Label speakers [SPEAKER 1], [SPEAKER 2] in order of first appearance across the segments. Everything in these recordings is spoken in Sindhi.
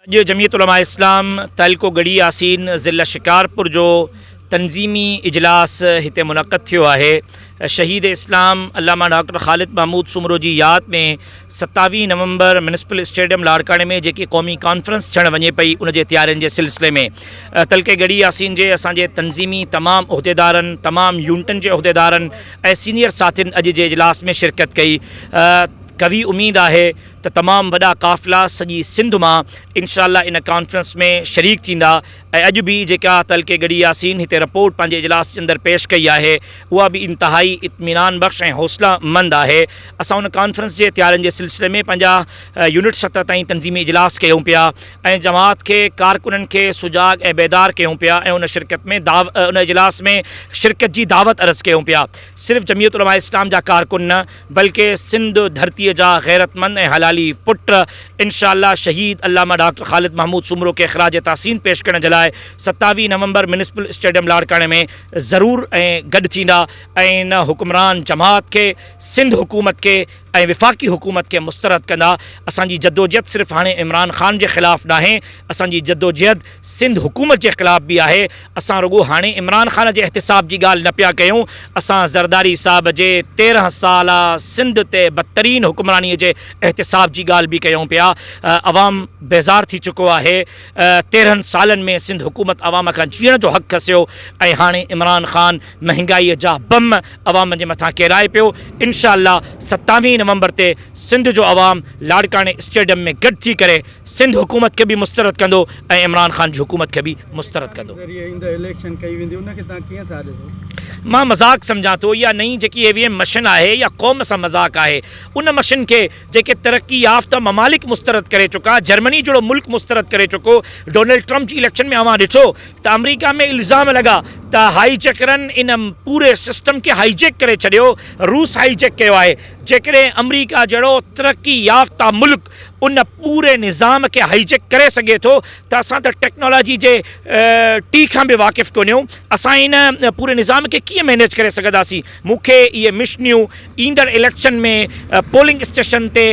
[SPEAKER 1] اڄ جمعيت علماء اسلام تعلقو ڳڙهي ياسين ضلع شڪارپور جو تنظيمي اجلاس هتي منعقد ٿيو آهي. شهيد اسلام علامه ڊاڪٽر خالد محمود سومرو جي ياد ۾ ستاويهه نومبر ميونسپل اسٽيڊيم لاڙڪاڻي ۾ جيڪي قومي ڪانفرنس ٿيڻ وڃي پئي ان جي تيارين جي سلسلي ۾ تعلقي ڳڙهي ياسين جي اسان جي تنظيمي تمام عهديدارن تمام يونٽن جي عهديدارن ۽ سينيئر ساٿين اڄ جي اجلاس ۾ شرڪت ڪئي قوي اميد آهي ته تمام وڏا قافلا سڄي سنڌ مان انشاء الله ان ڪانفرنس ۾ شريڪ ٿيندا ۽ اڄ به جيڪا تعلقي ڳڙهي ياسين هتي رپورٽ پنهنجي اجلاس جي اندر پيش ڪئي آهي اها به انتهائي اطمينان بخش ۽ حوصله مند آهي اسان ان ڪانفرنس جي تيارين جي سلسلي ۾ پنهنجا يونٽ سطح تائين تنظيمي اجلاس ڪيون پيا ۽ جماعت کي ڪارڪنن کي سجاڳ ۽ بيدار ڪيون پيا ۽ ان شرڪت ۾ ان اجلاس ۾ شرڪت جي دعوت عرض ڪيون پيا صرف جمعيت علماء اسلام جا ڪارڪن نه بلڪه سنڌ ڌرتيء جا غيرتمند ۽ حلالي پٽ انشاء الله شهيد علامه ڊاڪٽر خالد محمود سومرو کي خراج تحسين پيش ڪرڻ جي لاء ستاويهه نومبر ميونسپل اسٽيڊيم لاڙڪاڻي ۾ ضرور ۽ گڏ ٿيندا ۽ ان حڪمران جماعت کي سنڌ حڪومت کي ۽ وفاقي حڪومت کي مسترد ڪندا اسان جي جدوجھد صرف هاڻي عمران خان جي خلاف ناهي اسان جي جدوجھد سنڌ حڪومت جي خلاف به آهي، اسان رڳو هاڻي عمران خان جي احتساب جي ڳالهه نه پيا ڪيون، اسان زرداري صاحب جي 13 سالا سنڌ تي بدترين حڪمراني جي احتساب جي ڳالهه به ڪيون پيا، عوام بيزار ٿي چڪو آهي، 13 سالن ۾ سنڌ حڪومت عوام کان جيئڻ جو حق کسيو ۽ هاڻي عمران خان مهنگائي جا بم عوام جي مٿان ڪيرائي پيو، انشاء الله ستاويهه نومبر تي سنڌ جو عوام لاڙڪاڻي اسٽيڊيم ۾ گڏ ٿي ڪري سنڌ حڪومت کي به مسترد ڪندو ۽ عمران خان جي حڪومت کي به مسترد ڪندو.
[SPEAKER 2] ذريعي ايندڙ اليڪشن ڪئي ويندي ان کي توهان ڪيئن ٿا ڏسو؟
[SPEAKER 1] مان مذاق سمجهان ٿو اها نئين جيڪي اي وي ايم مشن آهي اها قوم سان مذاق آهي ان مشن کي جيڪي ترقي يافته ممالڪ مسترد ڪري چڪا جرمني جهڙو ملڪ مسترد ڪري چڪو ڊونلڊ ٽرمپ جي اليڪشن ۾ اوهان ڏٺو ته آمريڪا ۾ الزام لڳا ته هائي جيڪرن ان پوري سسٽم کي هائي جيڪ ڪري ڇڏيو روس هائي جيڪ ڪيو آهي جيڪڏهن آمريڪا جهڙو ترقي يافته ملڪ ان پوري نظام کي هائي جيڪ ڪري سگهي ٿو ته اسان ته ٽيڪنالاجي جي ٽي کان به واقف ڪونهيون اسان ان پوري نظام کي ڪيئن مينيج ڪري سگهنداسين مون کي اهي مشنيون ايندڙ اليڪشن ۾ پولنگ اسٽيشن تي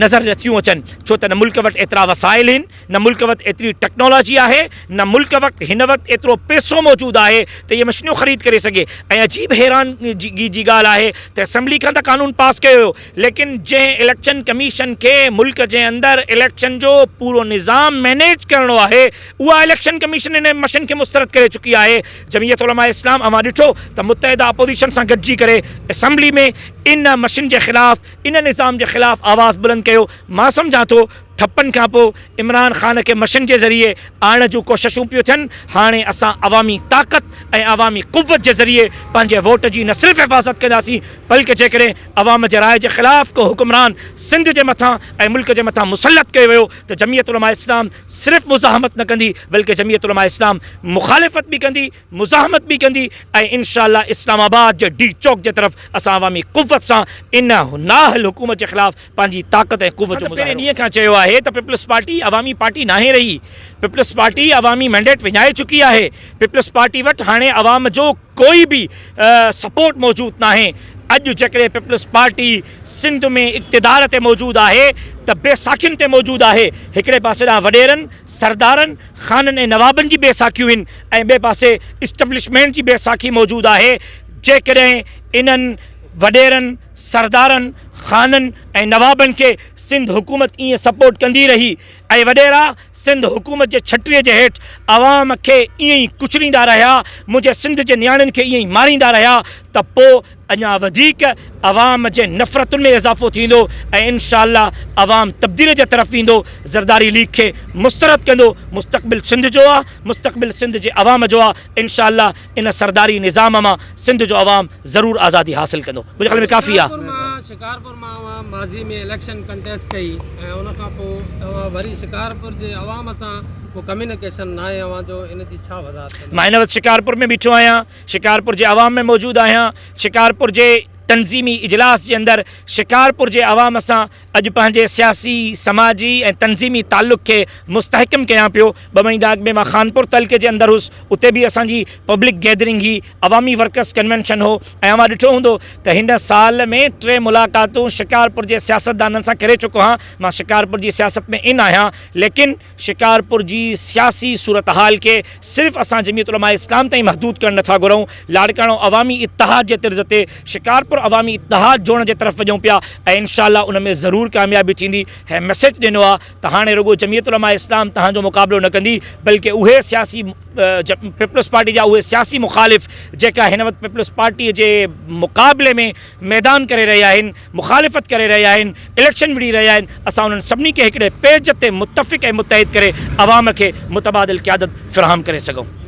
[SPEAKER 1] نظر نٿيون اچن ڇو ته نه ملڪ وٽ ايترا وسائل آهن نه ملڪ وٽ ايتري ٽيڪنالاجي آهي نه ملڪ وٽ هن وقت ايترو پيسو موجود آهي ته اهي مشنيون خريد ڪري سگهي ۽ عجيب حيرانگي جي ڳالهه آهي ته اسيمبلي کان ته قانون پاس ڪيو ويو ليڪن جنهن اليڪشن ڪميشن کي ملڪ جي اندر اليڪشن جو پورو نظام مينيج ڪرڻو آهي اها اليڪشن ڪميشن ان مشن کي مسترد ڪري چڪي آهي جمعيت علماء اسلام اوهان ڏٺو ته متحده اپوزيشن سان گڏجي ڪري اسيمبلي ۾ ان مشن جي خلاف ان نظام جي خلاف آواز بلند ڪيو مان سمجهان ٿو ٺپن کان پوء عمران خان کي مشن جي ذريعي آڻڻ جون ڪوششون پيون ٿين، هاڻي اسان عوامي طاقت ۽ عوامي قوت جي ذريعي پنهنجي ووٽ جي نه صرف حفاظت ڪنداسين بلڪه جيڪڏهن عوام جي راء جي خلاف ڪو حڪمران سنڌ جي مٿان ۽ ملڪ جي مٿان مسلط ڪيو ويو ته جمعيت علماء اسلام صرف مزاحمت نه ڪندي بلڪه جمعيت علماء اسلام مخالفت به ڪندي مزاحمت به ڪندي ۽ انشاء الله اسلام آباد جي ڊي چوڪ جي طرف اسان عوامي قوت سان ان نااهل حڪومت جي خلاف پنهنجي طاقت ۽ قوت جو مظاهرو پهرين ڏينهن کان چيو آهي ته پيپلز پارٽي عوامي پارٽي ناهي رهي، پيپلز پارٽي عوامي مينڊيٽ وڃائي چڪي آهي، پيپلز پارٽي وٽ هاڻي عوام جو ڪوئي به سپورٽ موجود ناهي، اڄ جيڪڏهن پيپلز پارٽي سنڌ ۾ اقتدار تي موجود آهي ته بيساکين تي موجود آهي، هڪڙي پاسي ڏانهن وڏيرن، سردارن، خانن ۽ نوابن جي بيساکيون آهن ۽ ٻئي پاسي اسٽبلشمينٽ جي بيساکي موجود آهي، جيڪڏهن انهن وڏيرن، سردارن، خانن ۽ نوابن کي سنڌ حڪومت ائين سپورٽ ڪندي رهي ۽ وڏيرا سنڌ حڪومت جي ڇٽري جي هيٺ عوام کي ائين ئي ڪچليندا رهيا، منهنجي سنڌ جي نياڻين کي ائين ئي ماريندا رهيا ته پوء اڃا وڌيڪ عوام جي نفرتن ۾ اضافو ٿيندو ۽ انشاء الله عوام تبديلي جي طرف ويندو، زرداري ليگ کي مسترد ڪندو، مستقبل سنڌ جو آ، مستقبل سنڌ جي عوام جو آ، انشاء الله ان سرداري نظام مان سنڌ جو عوام ضرور آزادي حاصل ڪندو. منهنجي خيال ۾ ڪافي آ.
[SPEAKER 3] شڪارپور مان اوهان ماضي ۾ اليڪشن ڪنٽيسٽ ڪئي ۽ ان کان پوء توهان وري شڪارپور جي عوام سان ڪو ڪميونيڪيشن ناهي اوهان جو ان جي ڇا وضاحت ڪندو؟
[SPEAKER 1] مان هن وقت شڪارپور ۾ بيٺو آهيان شڪارپور جي عوام ۾ موجود آهيان شڪارپور جي تنظيمي اجلاس جي اندر شڪارپور جي عوام سان اڄ پنهنجي سياسي، سماجي ۽ تنظيمي تعلق کي مستحڪم ڪيان پيو. ٻه مهينا اڳ ۾ مان خانپور تعلقي جي اندر هيس، اتي به اسان جي پبلڪ گيدرنگ هئي، عوامي ورڪرز ڪنوينشن هو ۽ اوهان ڏٺو هوندو ته هن سال ۾ ٽي ملاقاتون شڪارپور جي سياستدانن سان ڪري چڪو هان. مان شڪارپور جي سياست ۾ ان آهيان، ليڪن شڪارپور جي سياسي صورتحال کي صرف اسان جمعيت علماء اسلام تائين محدود ڪرڻ نٿا گهرون، لاڙڪاڻو عوامي اتحاد جي طرز تي شڪارپور عوامي اتحاد جوڙڻ جي طرف وڃون پيا ۽ انشاء الله ان ۾ ضرور ڪاميابي ٿيندي. هي ميسيج ڏنو آ ته هاڻي رڳو جمعيت علماء اسلام توهان جو مقابلو نه ڪندي بلڪه اهي سياسي پيپلز پارٽي جا اهي سياسي مخالف جيڪا هن وقت پيپلز پارٽي جي مقابلي ۾ ميدان ڪري رهيا آهن، مخالفت ڪري رهيا آهن، اليڪشن وڙهي رهيا آهن، اسان انهن سڀني کي هڪڙي پيج تي متفق ۽ متحد ڪري عوام کي متبادل قيادت فراهم ڪري سگهون.